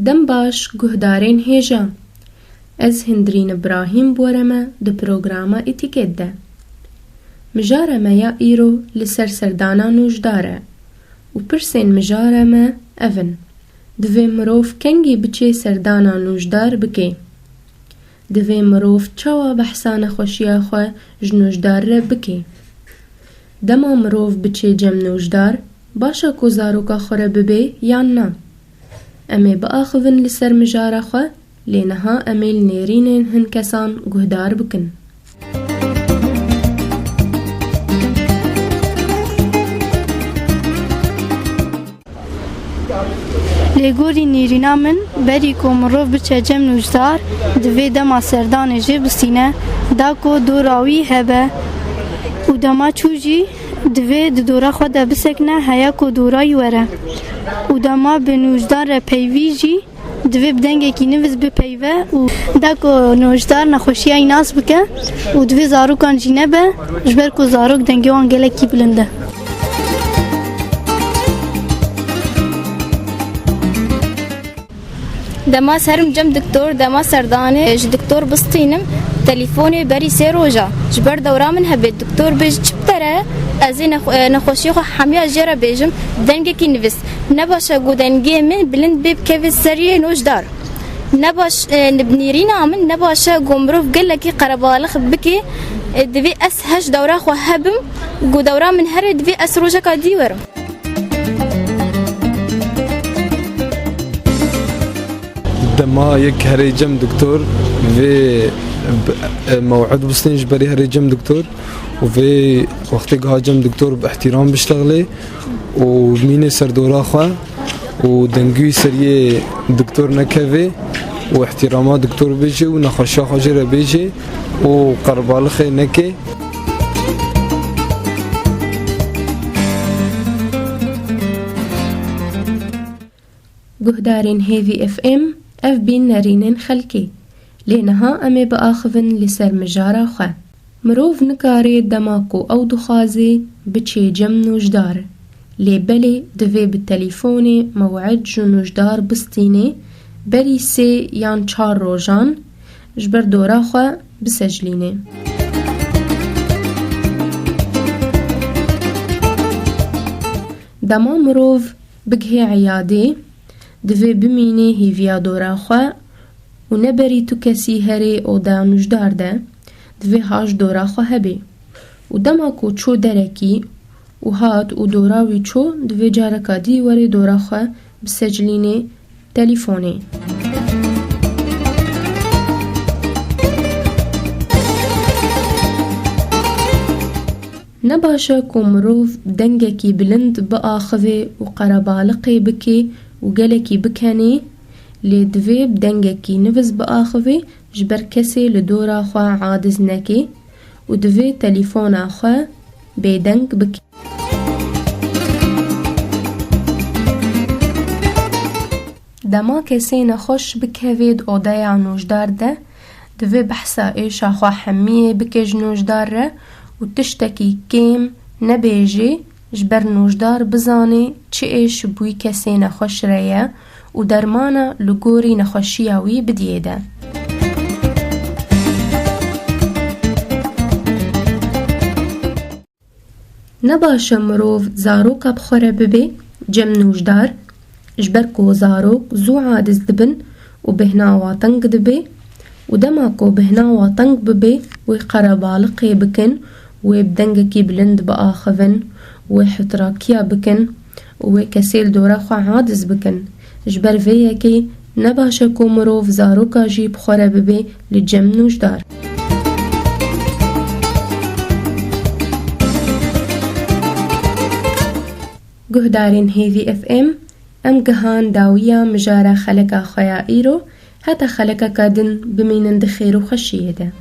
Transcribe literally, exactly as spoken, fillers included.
Dem baş guhdarên hêja. Ez Hindrîn Ibrahîm bi we re me di programa Etîket de. Mijara me ya îro li ser serdana nûjdar e û pirsên mijara me ev in. Divê mirov kengî biçê serdana nûjdar bike? Divê mirov çawa behsa nexweşiya xwe ji nûjdar re bike? Dema mirov biçê cem nûjdar, baş e ku zaroka xwe re bibe yan na? Em ê biaxivin li ser mijara xwe, lê niha em ê li nêrînên hin kesan guhdar bikin. Lê gorî nêrîna min, berî ku mirov biçe cem nûjdar, divê dema serdanê jê bistîne, da ku dora wî hebe û dema çû jî divê di dora xwe de bisekine heya ku dora wî were û dema bi nûjdar re peyvî jî divê bi dengekî nivis bipeyve û da ku nûjdar nexweşiya wî nas bike û divê zarokan jî nebe, ji ber ku zarok dengê wan gelekî bilind e. Dema serim cem doktor, dema serdanê ji doktor bistînim, telefonê berî sê roja ji ber dewra min hebe doktor bêj çi bi te re, ez ê nexwe-, nexweşiyê xwe hemiya jê re bêjim, dengekî nivis. Ne baş e ku dengê min bilind bê bikeve seriyê nûjdar. Ne baş, e, li nêrîna min ne baş e ku mirov gelekî qerebalix bike, e, divê ez heş dewra xwe hebim, ku dewra min here divê ez rojeka dî werim. Dema yek herê cem doktor vê b-, e, mew'id bistên ji berî herê cem doktor û vê wextê giha cem doktor bi ihtiram biştexlê û mînê ser dora xwe û dengû seriyê doktor nekeve û ihtirama doktor bêje û nexweşiya xwe jê re bêje û qerbalixê neke. Guhdarên Hêvî F M, ev bîn nerînên xelkê. Lê niha em ê biaxivin li ser mijara xwe. Mirov nikare dema ku ew dixwaze biçê cem nûjdar. Lê belê divê bi telefonê mew'id ji nûjdar bistîne berî sê yan çar rojan ji ber dora xwe biseclîne. Dema mirov bigihê eyadê, divê bimînê hêviya dora xwe û ne berî tu kesî herê oda nûjdar de, divê ha ji dora xwe hebê. Û dema ku çû derekî û hat û dora wî çû, divê careka dî werê dora xwe biseclînê telefonê. Ne baş e ku mirov dengekî bilind biaxivê û qerebaliqê bike û gelekî bikenê, lê divê bi dengekî nivis biaxivê, ji ber kesê li dora xwe adiz neke û divê telefona xwe bêdeng bike. Dema kesê nexweş bikeve di odeya nûjdar de, divê behsa êşa xwe hemiyê bike ji nûjdar re û tiştekî kêm nebêje, ji ber nûjdar bizane çi êş bi wî kesê nexweş re ye û dermana li gorî nexweşiya wî bidiyê de. Ne baş e mirov zaroka bi xwe re bibe cem nûjdar, ji ber ku zarok zû adiz dibin û bêhna wa teng dibe û dema ku bêhna wa teng bibe, wê qerebaliqê bikin, wê bi dengekî bilind biaxivin, wê hutirakiya bikin û wê kesê li dora xwe adiz bikin. Ji ber vê yekê ne baş e ku mirov zaroka jî bi xwe re bibe li cem nûjdar. Guhdarên Hêvî F M, em gihan dawiya mijara xeleka xwe ya îro, heta xelekeka din bimînin di xêr û xweşiyê de.